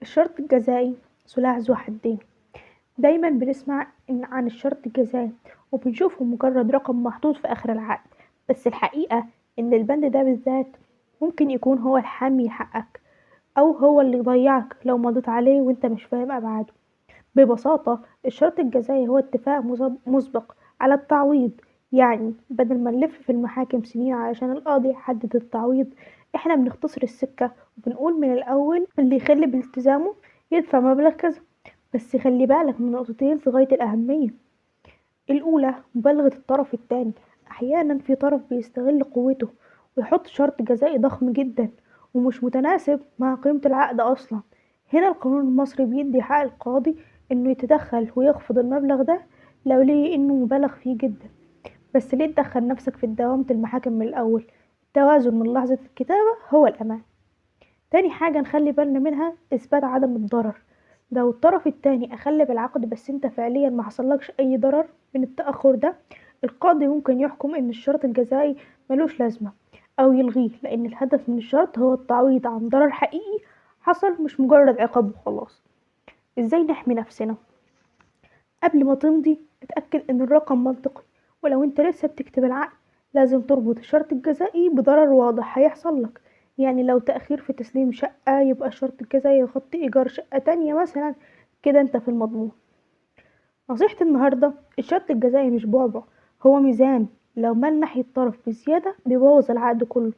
الشرط الجزائي سلاح ذو حدين. دايما بنسمع عن الشرط الجزائي وبنشوفه مجرد رقم محطوط في آخر العقد، بس الحقيقة إن البند ده بالذات ممكن يكون هو الحامي حقك أو هو اللي يضيعك لو مضيت عليه وانت مش فاهم أبعاده. ببساطة الشرط الجزائي هو اتفاق مسبق على التعويض، يعني بدل ما نلف في المحاكم سنين علشان القاضي يحدد التعويض، احنا بنختصر السكة وبنقول من الأول اللي يخل بالتزامه يدفع مبلغ كذا. بس خلي بالك من نقطتين في غاية الأهمية. الأولى مبالغة الطرف التاني، أحيانا في طرف بيستغل قوته ويحط شرط جزائي ضخم جدا ومش متناسب مع قيمة العقد أصلا. هنا القانون المصري بيدي حق القاضي إنه يتدخل ويخفض المبلغ ده لو لقي إنه مبالغ فيه جدا. بس ليه تدخل نفسك في دوامة المحاكم من الأول؟ التوازن من لحظة الكتابة هو الأمان. تاني حاجة نخلي بالنا منها إثبات عدم الضرر. لو الطرف التاني أخل بالعقد بس انت فعليا ما حصلكش أي ضرر من التأخر ده، القاضي ممكن يحكم إن الشرط الجزائي ملوش لازمة أو يلغيه، لأن الهدف من الشرط هو التعويض عن ضرر حقيقي حصل، مش مجرد عقاب وخلاص. إزاي نحمي نفسنا؟ قبل ما تمضي اتأكد إن الرقم منطقي، ولو انت لسه بتكتب العقد لازم تربط الشرط الجزائي بضرر واضح هيحصل لك. يعني لو تأخير في تسليم شقة يبقى الشرط الجزائي يغطي إيجار شقة تانية مثلا، كده انت في المضمون. نصيحة النهاردة، الشرط الجزائي مش بعبع، هو ميزان، لو مال ناحية طرف بزيادة بيبوظ العقد كله.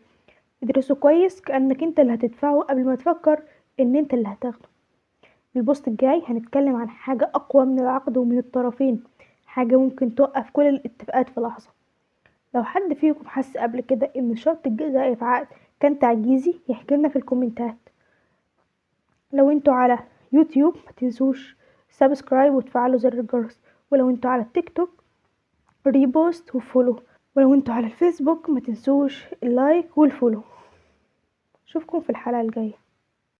ادرسه كويس كأنك انت اللي هتدفعه قبل ما تفكر ان انت اللي هتاخده. في البوست الجاي هنتكلم عن حاجة أقوى من العقد ومن الطرفين، حاجة ممكن توقف كل الاتفاقات في لحظة. لو حد فيكم حس قبل كده ان الشرط الجزائي في عقد كان تعجيزي يحكي لنا في الكومنتات. لو انتوا على يوتيوب ما تنسوش subscribe وتفعلوا زر الجرس، ولو انتوا على التيك توك repost و follow، ولو انتوا على الفيسبوك ما تنسوش ال like وال follow. اشوفكم في الحلقة الجاية.